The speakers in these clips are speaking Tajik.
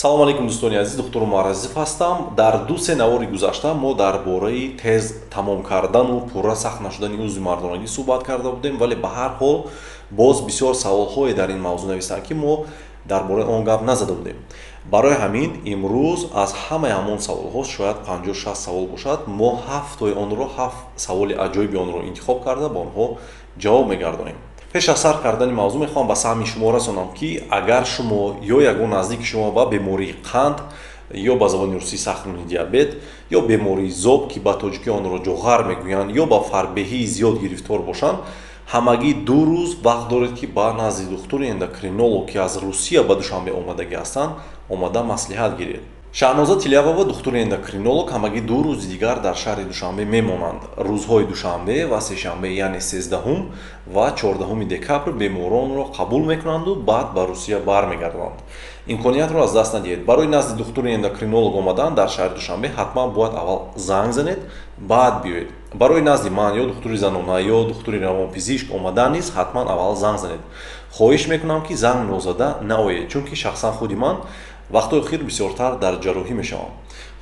Салому алейкум, дӯстони азиз, духтур Умар Азизов ҳастам. Дар ду-се навори гузашта мо дар бораи тез тамом кардану пурра сахт нашудани узви мардонагӣ суҳбат карда будем, вале ба ҳар ҳол боз бисёр саволҳое дар ин мавзӯъ нависанд, ки мо дар бораи он гап назада будем. Барои ҳамин имрӯз аз ҳамаи ҳамон саволҳо, шояд 50-60 савол бошад, мо ҳафтои онро, ҳафт саволи аҷоиби онро интихоб карда, ба онҳо ҷавоб мегардонем. Пеш аз сар кардани мавзӯъ мехоҳам ба саҳми шумо расонам, ки агар шумо ё ягон наздики шумо ба бемории қанд ё ба забони русӣ сахарный диабет ё бемории зоб, ки ба тоҷикӣ онро ҷоғар мегӯянд, ё ба фарбеҳии зиёд гирифтор бошанд, ҳамагӣ 2 рӯз вақт доред, ки ба назди духтури эндокринолог, ки аз Русия ба Душанбе омадагӣ ҳастанд, омада маслиҳат гиред. Шаҳноза Тилявова, духтури эндокринолог, ҳамагӣ 2 рӯзи дигар дар шаҳри Душанбе мемонанд. Рӯзҳои душанбе ва сешанбе, яъне 13-ум ва 14-уми декабр беморонро қабул мекунанду баъд ба Русия бармегарданд. Имкониятро аз даст надиҳед. Барои назди духтури эндокринолог омадан дар шаҳри Душанбе ҳатман бояд аввал занг занед, баъд биёед. Барои назди ман ё духтури занона ё духтури равонпизишк омадан низ ҳатман аввал занг занед. Хоҳиш мекунам, ки занг нозада наоед, чунки шахсан худи ман вақтҳои охир бисёртар дар ҷарроҳӣ мешавам.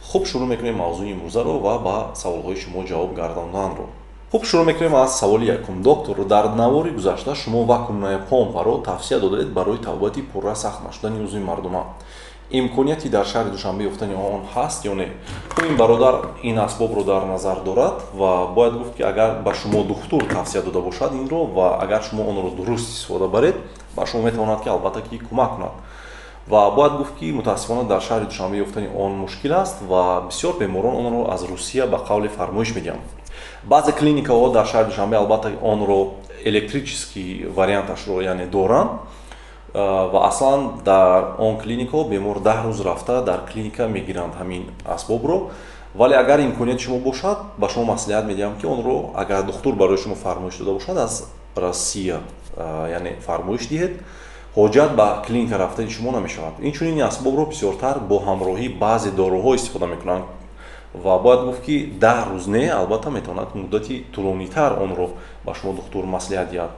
Хуб, шурӯъ мекунем мавзӯи имрӯзаро ва ба саволҳои шумо ҷавоб гардонданро. Хуб, шурӯъ мекунем аз саволи якум. Доктор, дар навори гузашта шумо вакуумная помпаро тавсия додаед барои табобати пурра сахт нашудани узви мардума. Имконияти дар шаҳри Душанбе ёфтани он ҳаст ё не? Хуб, ин бародар ин асбобро дар назар дорад ва бояд гуфт, ки агар ба шумо духтур тавсия дода бошад инро ва агар шумо онро дуруст истифода баред, ба шумо метавонад, ки албатта ки кӯмак кунад. Ва бояд гуфт, ки мутаассифона дар шаҳри Душанбе ёфтани он мушкил аст ва бисёр беморон онро аз Русия ба қавле фармоиш медиҳанд. Баъзе клиникаҳо дар шаҳри Душанбе албатта онро, электрический варианташро яъне, доранд ва аслан дар он клиникаҳо бемор 10 рӯз рафта дар клиника мегиранд ҳамин асбобро. Вале агар имконияти шумо бошад, ба шумо маслиҳат медиҳам, ки онро, агар духтур барои шумо фармоиш дода бошад, аз Россия яъне фармоиш диҳед, ҳоҷат ба клиника рафтани шумо намешавад. Инчунин ин асбобро бисёртар бо ҳамроҳии баъзе доруҳо истифода мекунанд ва бояд гуфт, ки 10 рӯз не, албатта метавонад муддати тӯлонитар онро ба шумо духтур маслиҳат диҳад.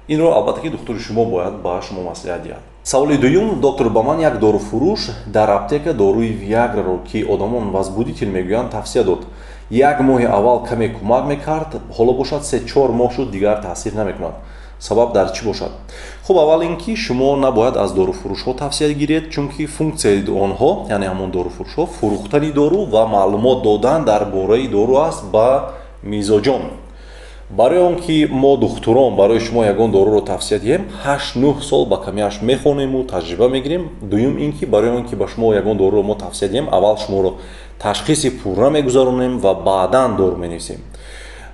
Инро албатта ки духтури шумо бояд ба шумо маслиҳат диҳад. Саволи дуюм. Доктор, ба ман як доруфурӯш дар аптека доруи Виаграро, ки одамон возбудитель мегӯянд, тавсия дод. Як моҳи аввал каме кӯмак мекард, ҳоло бошад 3-4 моҳ шуд, дигар таъсир намекунад. Сабаб дар чӣ бошад? Хуб, аввал ин ки шумо набояд аз доруфурӯшҳо тавсия гиред, чунки функсияи онҳо, яъне ҳамон доруфурӯшҳо, фурӯхтани дору ва маълумот додан дар бораи дору аст ба мизоҷон. Барои он ки мо, духтурон, барои шумо ягон доруро тавсия диҳем, 8-9 сол ба камиаш мехонему таҷриба мегирем. Дуюм ин ки барои он ки ба шумо ягон доруро мо тавсия диҳем, аввал шуморо ташхиси пурра мегузаронем ва баъдан дору менависем.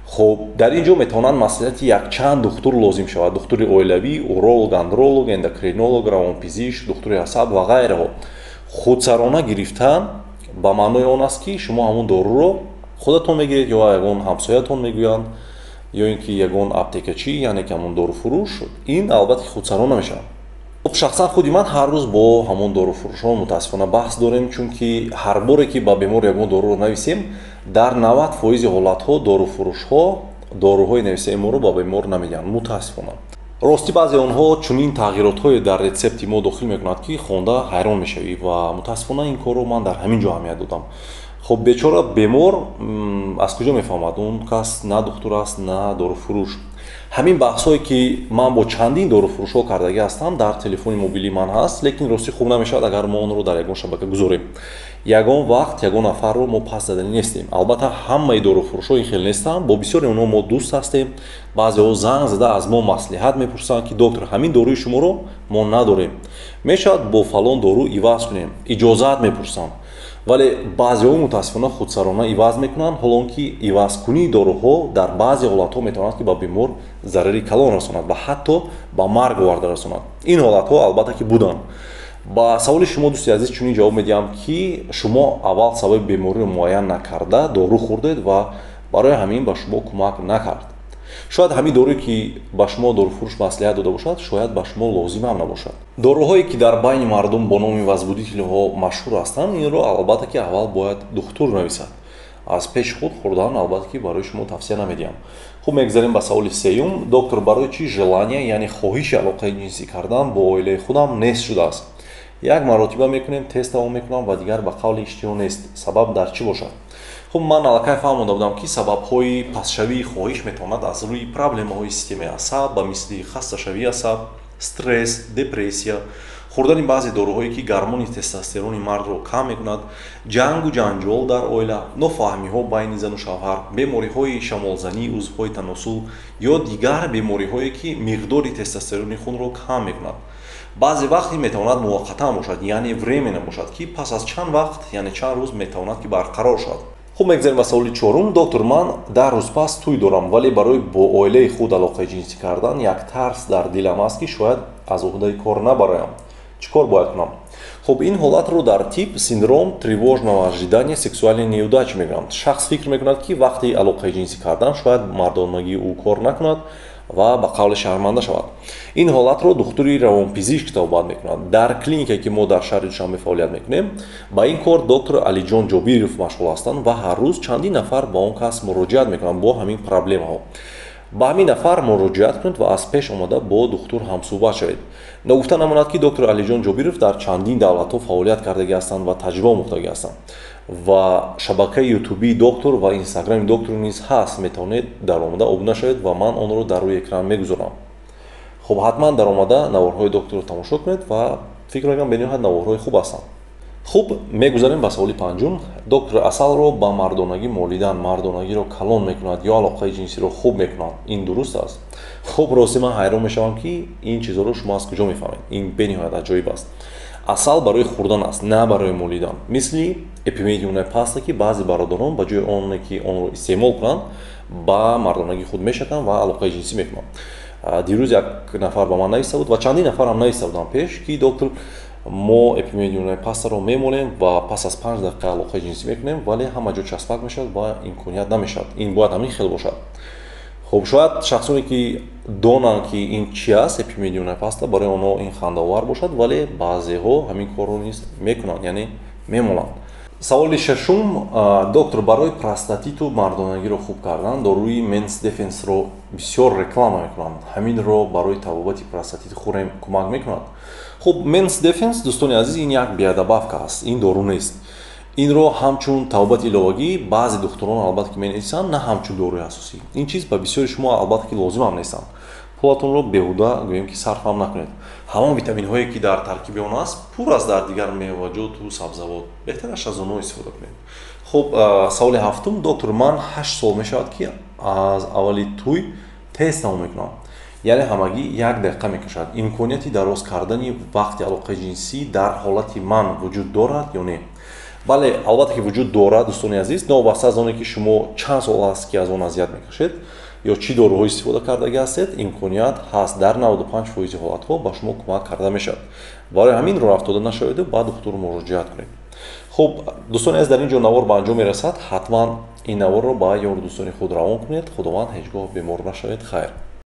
Хуб, дар ин ҷо метавонанд маслиҳати якчанд духтур лозим шавад: духтури оилавӣ, уролог, андролог, эндокринолог, равонпизишк, духтури асаб ва ғайраҳо. Худсарона гирифтан ба маънои он аст, ки шумо ҳамон доруро худатон мегиред ё ягон ҳамсоятон мегӯянд, ё ин ки ягон аптекачӣ, яъне ки ҳамон доруфурӯш, ин албатта худсарона мешавад. Хуб, шахсан худи ман ҳар рӯз бо ҳамон доруфурӯшон мутаассифона баҳс дорем, чунки ҳар боре ки ба бемор ягон доруро нависем, дар 90 фоизи ҳолатҳо доруфурӯшҳо доруҳои нависаи моро ба бемор намедиҳанд, мутаассифона. Ростӣ, баъзе онҳо чунин тағйиротҳое дар рецепти мо дохил мекунанд, ки хонда ҳайрон мешавӣ, ва мутаассифона ин корро ман дар ҳамин ҷо аҳамият додам. Хуб, бечора бемор аз куҷо мефаҳмад? Он кас на духтур аст, на доруфурӯш. Ҳамин баҳсҳое, ки ман бо чандин доруфурӯшҳо кардагӣ ҳастам, дар телефони мобилии ман ҳаст, лекин ростӣ хуб намешавад, агар мо онро дар ягон шабака гузорем. Ягон вақт ягон нафарро мо пас заданӣ нестем. Албатта, ҳамаи доруфурӯшҳо ин хел нестанд, бо бисёри онҳо мо дӯст ҳастем. Баъзеҳо занг зада аз мо маслиҳат мепурсанд, ки доктор, ҳамин доруи шуморо мо надорем, мешавад бо фалон дору иваз кунем? Иҷозат мепурсанд. Вале баъзеҳо мутаассифона худсарона иваз мекунанд, ҳоло он ки ивазкунии доруҳо дар баъзе ҳолатҳо метавонад, ки ба бемор зарари калон расонад ва ҳатто ба марг оварда расонад. Ин ҳолатҳо албатта ки буданд. Ба саволи шумо, дӯсти азиз, чунин ҷавоб медиҳам, ки шумо аввал сабаби бемориро муайян накарда дору хӯрдед ва барои ҳамин ба шумо кӯмак накард. Шояд ҳамин доруе, ки ба шумо доруфурӯш маслиҳат дода бошад, шояд ба шумо лозим ҳам набошад. Доруҳое, ки дар байни мардум бо номи возбудителҳо машҳур ҳастанд, инро албатта ки аввал бояд духтур нависад. Аз пеши худ хӯрдан албатта ки барои шумо тавсия намедиҳам. Хуб, мегзарем ба саволи сеюм. Доктор, барои чӣ желание, яъне хоҳиши алоқаи ҷинсӣ кардан бо оилаи худам нест шудааст? Як маротиба мекунем, тез тамом мекунам ва дигар ба қавли иштиҳо нест. Сабаб дар чӣ бошад? Хуб, ман аллакай фаҳмонда будам, ки сабабҳои пастшавии хоҳиш метавонад аз рӯи проблемаҳои системаи асаб, ба мисли хасташавии асаб, стресс, депрессия, хӯрдани баъзе доруҳое, ки гормони тестостерони мардро кам мекунад, ҷангу ҷанҷол дар оила, нофаҳмиҳо байни зану шавҳар, бемориҳои шамолзании узвҳои таносул ё дигар бемориҳое, ки миқдори тестостерони хунро кам мекунад. Баъзе вақт ин метавонад муваққатан бошад, яъне временно бошад, ки пас аз чанд вақт, яъне чанд рӯз метавонад, ки барқарор шавад. Хуб, мегзарем ба саволи чорум. Доктор, ман 10 рӯз пас тӯй дорам, вале барои бо оилаи худ алоқаи ҷинсӣ кардан як тарс дар дилам аст, ки шояд аз уҳдаи кор набароям. Чӣ кор бояд кунам? Хуб, ин ҳолатро дар тиб синдром тревожного ожидания сексуальной неудачи мегӯянд. Шахс фикр мекунад, ки вақти алоқаи ҷинсӣ кардан шояд мардонагии ӯ кор накунад ва ба қавли шарманда шавад. Ин ҳолатро духтури равонпизишк табобат мекунад. Дар клиникае, ки мо дар шаҳри Душанбе фаъолият мекунем, ба ин кор доктор Алиҷон Ҷобиров машғул ҳастанд ва ҳар рӯз чандин нафар ба он кас муроҷиат мекунанд бо ҳамин проблемаҳо. Ба ҳамин нафар муроҷиат кунед ва аз пеш омада бо духтур ҳамсӯҳбат шавед. Ногуфта намонад, ки доктор Алиҷон Ҷобиров дар чандин давлатҳо фаъолият кардагӣ ҳастанд ва таҷриба омӯхтагӣ ҳастанд ва шабакаи ютубии доктор ва инстаграми доктор низ ҳаст. Метавонед даромада обуна шавед ва ман онро дар рӯи экран мегузорам. Хуб, ҳатман даромада наворҳои докторро тамошо кунед ва фикр мекунам, бениҳоят наворҳои хуб ҳастанд. Хуб, мегузарем ба саволи панҷум. Доктор, асалро ба мардонагӣ молидан мардонагиро калон мекунад ё алоқаи ҷинсиро хуб мекунад, ин дуруст аст? Хуб, рости ман ҳайрон мешавам, ки ин чизҳоро шумо аз куҷо мефаҳмед. Ин бениҳоят аҷоиб аст. Асал барои хӯрдан аст, на барои молидан. Мисли эпимедиумная паста, ки баъзе бародарон ба ҷои оне ки онро истеъмол кунанд, ба мардонагии худ мешаканд ва алоқаи ҷинсӣ мекунанд. Дирӯз як нафар ба ман нависта буд ва чандин нафар ҳам нависта буданд пеш, ки доктор, мо эпимедиумная пастаро мемолем ва пас аз 5 дақиқа алоқаи ҷинсӣ мекунем, вале ҳама ҷо часпак мешавад ва имконият намешавад. Ин бояд ҳамин хел бошад? Хуб, шояд шахсоне, ки донанд, ки ин чи аст, эпимедиумная паста, барои онҳо ин хандаовар бошад, вале баъзеҳо ҳамин корро низ мекунанд, яъне мемоланд. Саволи шашум. Доктор, барои простатиту мардонагиро хуб кардан доруи Менс Дефенсро бисёр реклама мекунанд. Ҳаминро барои табобати простатит хӯрем, кӯмак мекунад? Хуб, Менс Дефенс, дӯстони азиз, ин як биодобавка аст, ин дору нест. Инро ҳамчун табобати иловагӣ баъзе духтурон албатта ки менависанд, на ҳамчун доруи асосӣ. Ин чиз ба бисёри шумо албатта ки лозимам нестанд. Пулатонро беҳуда, гӯем ки, сарф ҳам накунед. Ҳамон витаминҳое, ки дар таркиби он аст, пур аст дар дигар меваҷоту сабзавот. Беҳтараш аз онҳо истифода кунед. Хуб, саволи ҳафтум. Доктор, ман 8 сол мешавад, ки аз аввали тӯй тез тамом мекунам, яъне ҳамагӣ як дақиқа мекашад. Имконияти дароз кардани вақти алоқаи ҷинсӣ дар ҳолати ман вуҷуд дорад ё не? Бале, албатта ки вуҷуд дорад, дӯстони азиз. Новобаста аз оне ки шумо чанд сол аст, ки аз он азият мекашед ё чӣ доруҳо истифода кардагӣ ҳастед, имконият ҳаст. Дар 95 фоизи ҳолатҳо ба шумо кӯмак карда мешавад. Барои ҳамин роҳ афтода нашаведу ба духтур муроҷиат кунед. Хуб, дӯстони азиз, дар ин ҷо навор ба анҷом мерасад. Ҳатман ин наворро ба ёру дӯстони худ равон кунед. Худованд, ҳеҷ гоҳ бемор нашавед. Хайр.